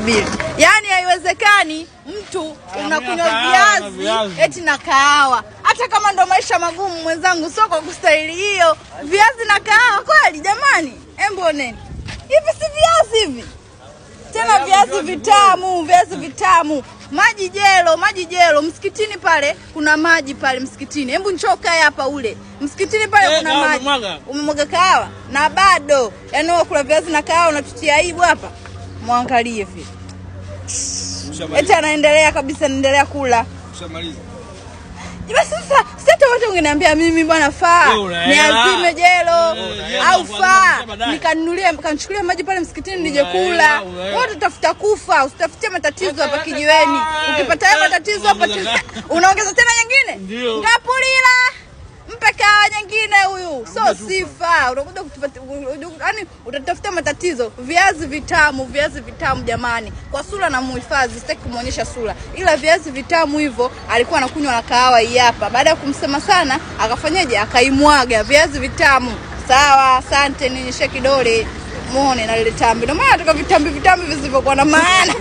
Subiri, yaani haiwezekani mtu unakunywa kahawa na viazi viazi. Eti na kahawa, hata kama ndo maisha magumu mwenzangu, sio kwa kustahili hiyo. Viazi na kahawa kweli jamani? Emboneni hivi, si viazi hivi tena, viazi vitamu, viazi vitamu, maji jelo, maji jelo. Msikitini pale kuna maji pale msikitini. Hebu njoo kae hapa ule msikitini pale Eh, kuna kahawa maji. umemwaga? Umemwaga kahawa na bado, yaani wewe kula viazi na kahawa unatutia aibu hapa. Mwangalie hivi, eti anaendelea kabisa, anaendelea kula. Ushamaliza. Basi sasa sasa wote ungeniambia mimi bwana faa Wewe una hela. niazime jelo Wewe una hela, au kwa faa sababu baadaye. nikanunulie kanichukulia maji pale msikitini nije Una kula. hela, una hela. Wewe utatafuta kufa, usitafutie matatizo hapa kijiweni. Ukipata hayo matatizo hapa unaongeza tena nyingine? Ndio. Ngapulila. Mpe kahawa nyingine huyu. So sifa. Unakuja kutupatia, yaani utatafuta matatizo. Viazi vitamu, viazi vitamu jamani. Kwa sura na muhifadhi, sitaki kumuonyesha sura. Ila viazi vitamu hivyo alikuwa anakunywa na kahawa hii hapa. Baada ya kumsema sana, akafanyaje? Akaimwaga viazi vitamu. Sawa, asante, nionyeshe kidole. Muone na lile tambi. Ndio maana nataka vitambi vitambi visivyokuwa na maana.